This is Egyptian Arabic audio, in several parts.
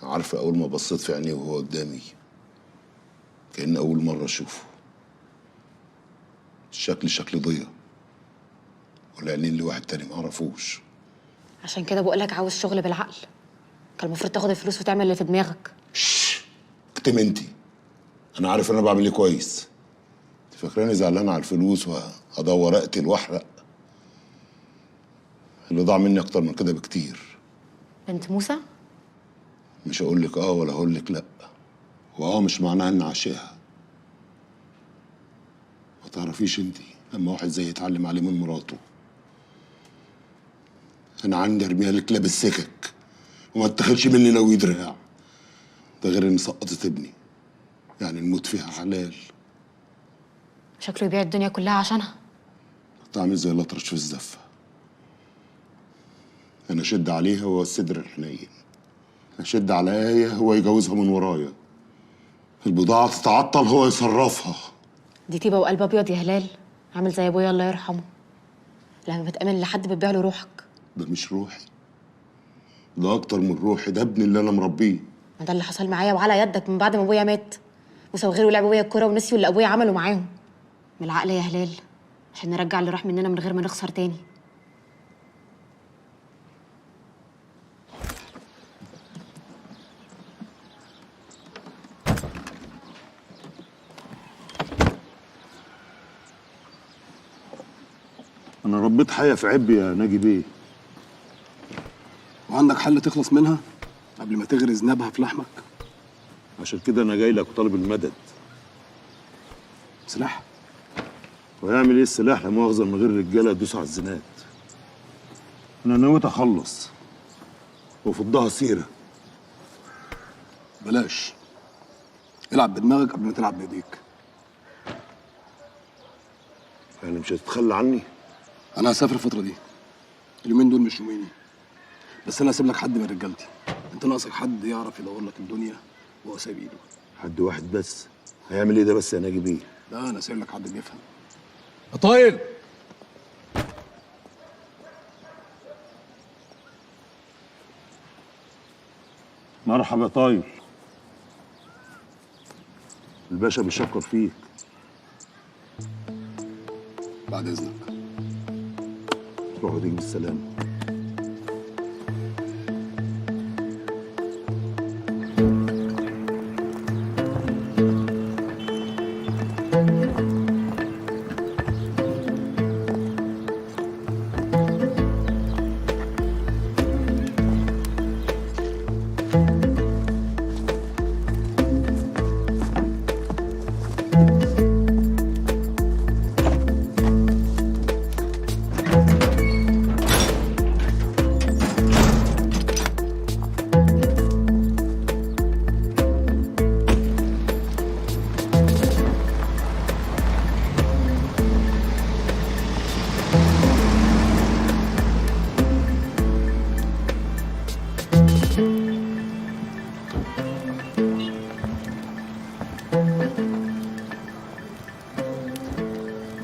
عارفه، اول ما بصيت في عينيه وهو قدامي كأن اول مرة اشوفه. الشكل شكل ضيا، والعينين لواحد تاني ما اعرفوش. عشان كده بقولك عاوز شغل بالعقل. كان المفروض تاخد الفلوس وتعمل اللي في دماغك. شش، اكتم انتي. انا عارف انا بعمل ايه كويس. انت فاكراني زعلان على الفلوس وهدور اقتل واحرق؟ اللي ضاع مني اكتر من كده بكتير. بنت موسى؟ مش هقول لك اه ولا هقول لك لا، واه مش معناها اني عاشقها. ما تعرفيش انتي لما واحد زي يتعلم عليه من مراته. انا عندي ارميها لكلاب السكك وما اتاخدش مني لو يدرع. ده غير ان سقطت ابني، يعني الموت فيها حلال. شكله يبيع الدنيا كلها عشانها. كنت عامل زي الاطرش في الزفه. انا اشد عليها وهو الصدر الحنين، اشد على آية هو يجوزها من ورايا، البضاعة تتعطل هو يصرفها. دي طيبة وقلب ابيض يا هلال، عامل زي ابويا الله يرحمه. لما بتأمن لحد بتبيع له روحك. ده مش روحي، ده اكتر من روحي، ده ابني اللي انا مربيه. ما ده اللي حصل معايا وعلى يدك من بعد ما ابويا مات. موسى وغيره لعبوا بيا الكورة ونسيوا اللي ابويا عمله معاهم. من العقل يا هلال، عشان نرجع اللي راح مننا من غير ما نخسر تاني. انا ربيت حية في عبي يا ناجي بيه. وعندك حل تخلص منها قبل ما تغرز نابها في لحمك؟ عشان كده انا جاي لك وطالب المدد. سلاح؟ وهيعمل ايه السلاح لا مؤاخذة من غير رجاله تدوس على الزناد؟ انا نويت اخلص وفضها سيره. بلاش، العب بدماغك قبل ما تلعب بايديك. يعني مش هتتخلى عني؟ انا هسافر الفترة دي، اليومين دول مش يوميني، بس انا هسيب لك حد من رجالتي. انت ناقصك حد يعرف يدور لك الدنيا وهو سايب ايده. حد واحد بس هيعمل ايه ده بس يا ناجي بيه؟ لا، انا سايب لك حد بيفهم. يا طايل، مرحبا يا طايل. الباشا بيشكر فيك. بعد اذنك. روح وتيجي بالسلامة.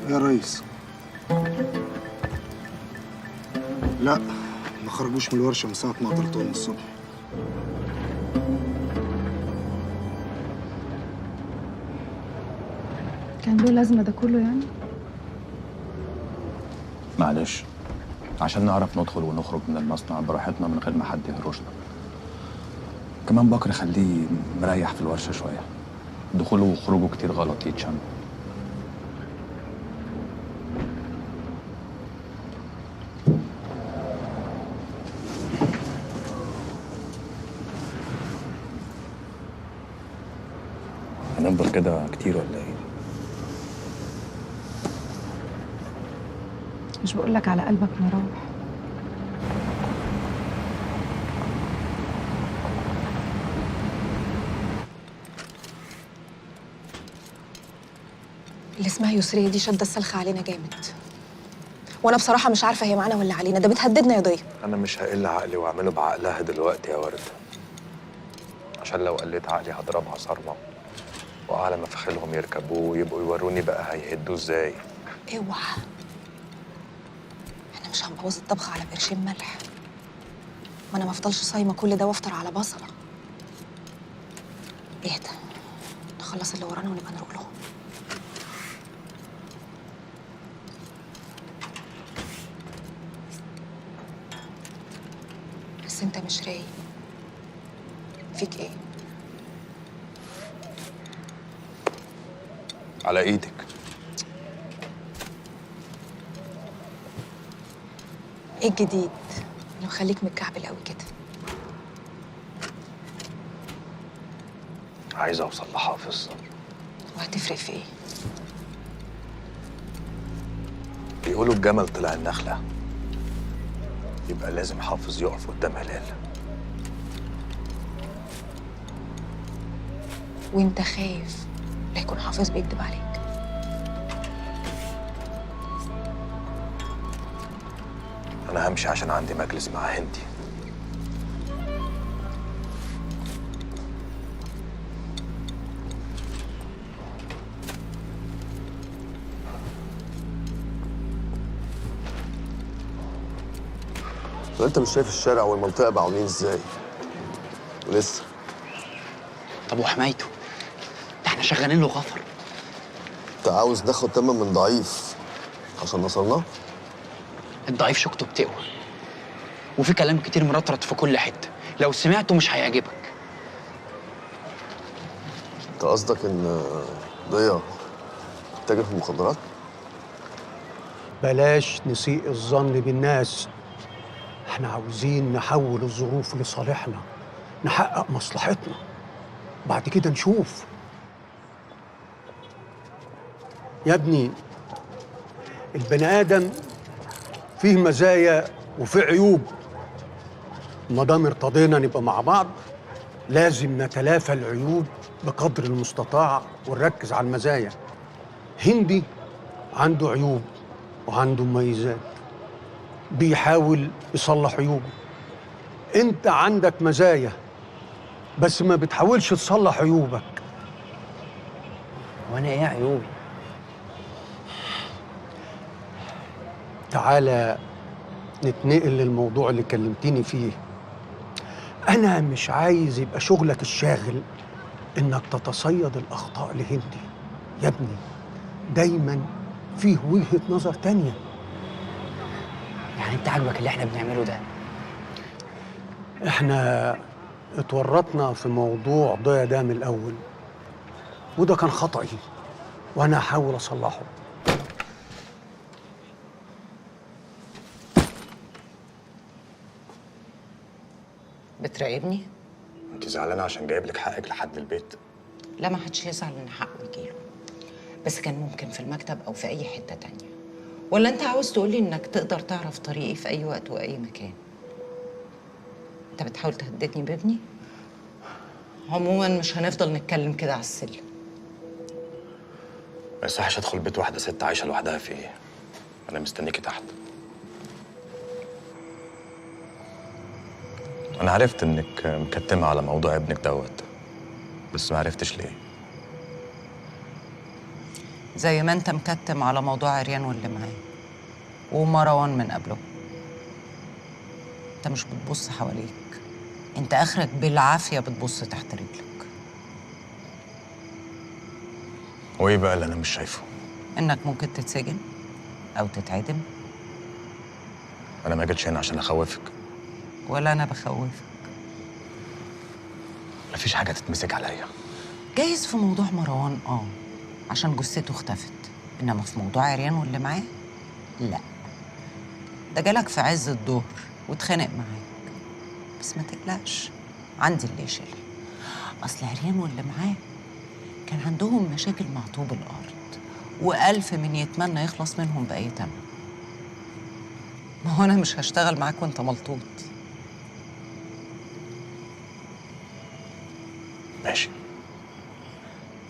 يا ريس، لا ما خرجوش من الورشة من ساعة ما قطرتهم الصبح. كان له لازمة ده كله يعني؟ معلش، عشان نعرف ندخل ونخرج من المصنع براحتنا من غير ما حد يهرشنا. كمان بكر خليه مريح في الورشة شوية، دخوله وخروجه كتير غلط يتشم. هنفضل كده كتير ولا ايه؟ مش بقولك على قلبك مراوح. اللي اسمها يسرية دي شادة السلخة علينا جامد، وانا بصراحة مش عارفة هي معانا ولا علينا. ده بتهددنا يا ضي. أنا مش هقل عقلي وأعمله بعقلها دلوقتي يا وردة، عشان لو قلت عقلي هضربها صرمة، وأعلى ما في خيلهم يركبوه ويبقوا يوروني بقى هيهدوا إزاي. اوعى، احنا مش هنبوظ الطبخ على قرشين ملح. ما انا ما افضلش صايمة كل ده وافطر على بصلة. اهدى، نخلص اللي ورانا ونبقى نروح لهم. بس انت مش رايق، فيك ايه؟ على ايدك. ايه الجديد اللي مخليك متكعبل قوي كده؟ عايز اوصل لحافظ. وهتفرق في ايه؟ بيقولوا الجمل طلع النخلة، يبقى لازم حافظ يقف قدام هلال. وانت خايف لا يكون حافظ بيكذب عليك؟ انا همشي عشان عندي مجلس مع هندي. انت مش شايف الشارع والمنطقة بقوا عاملين ازاي؟ ولسه. طب وحمايته؟ ده احنا شغالين له غفر. انت عاوز ناخد تمن من ضعيف عشان نصرناه؟ الضعيف شوكته بتقوى، وفي كلام كتير مرطرط في كل حتة، لو سمعته مش هيعجبك. انت قصدك ان ضياء تاجر في المخدرات؟ بلاش نسيء الظن بالناس، احنا عاوزين نحول الظروف لصالحنا، نحقق مصلحتنا، بعد كده نشوف. يا ابني البني آدم فيه مزايا وفيه عيوب، ما دام ارتضينا نبقى مع بعض لازم نتلافى العيوب بقدر المستطاع ونركز على المزايا. هندي عنده عيوب وعنده مميزات، بيحاول يصلح عيوبه. انت عندك مزايا بس ما بتحاولش تصلح عيوبك. وانا ايه عيوبي؟ تعالى نتنقل للموضوع اللي كلمتني فيه. انا مش عايز يبقى شغلك الشاغل انك تتصيد الاخطاء لهندي. يا ابني دايما فيه وجهة نظر تانية. يعني انت عاجبك اللي احنا بنعمله ده؟ احنا اتورطنا في موضوع ضيا ده من الاول، وده كان خطأي وانا هحاول اصلحه. بتراقبني؟ انت زعلانة عشان جايب لك حقك لحد البيت؟ لا، ما حدش يزعل ان حقه يجيله، بس كان ممكن في المكتب او في اي حتة تانية. ولا انت عاوز تقولي انك تقدر تعرف طريقي في اي وقت واي مكان؟ انت بتحاول تهددني بابني؟ عموما مش هنفضل نتكلم كده على السلم. ما يصحش ادخل بيت واحدة ست عايشه لوحدها فيه. انا مستنيكي تحت. انا عرفت انك مكتمه على موضوع ابنك دوت، بس ما عرفتش ليه. زي ما انت مكتم على موضوع عريان واللي معاه ومروان من قبله. انت مش بتبص حواليك، انت اخرك بالعافية بتبص تحت رجلك. وايه بقى اللي انا مش شايفه؟ انك ممكن تتسجن او تتعدم. انا ما جيتش هنا عشان اخوفك. ولا انا بخوفك. مفيش حاجة تتمسك عليا. جايز في موضوع مروان عشان جثته اختفت، انما في موضوع عريان واللي معاه لا. ده جالك في عز الظهر واتخانق معاك، بس ما تقلقش عندي اللي يشيلها. اصل عريان واللي معاه كان عندهم مشاكل مع طوب الارض، والف من يتمنى يخلص منهم باي تمن. ما هو انا مش هشتغل معاك وانت ملطوط. ماشي.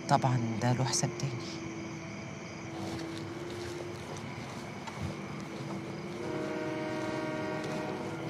طبعا ده له حساب تاني.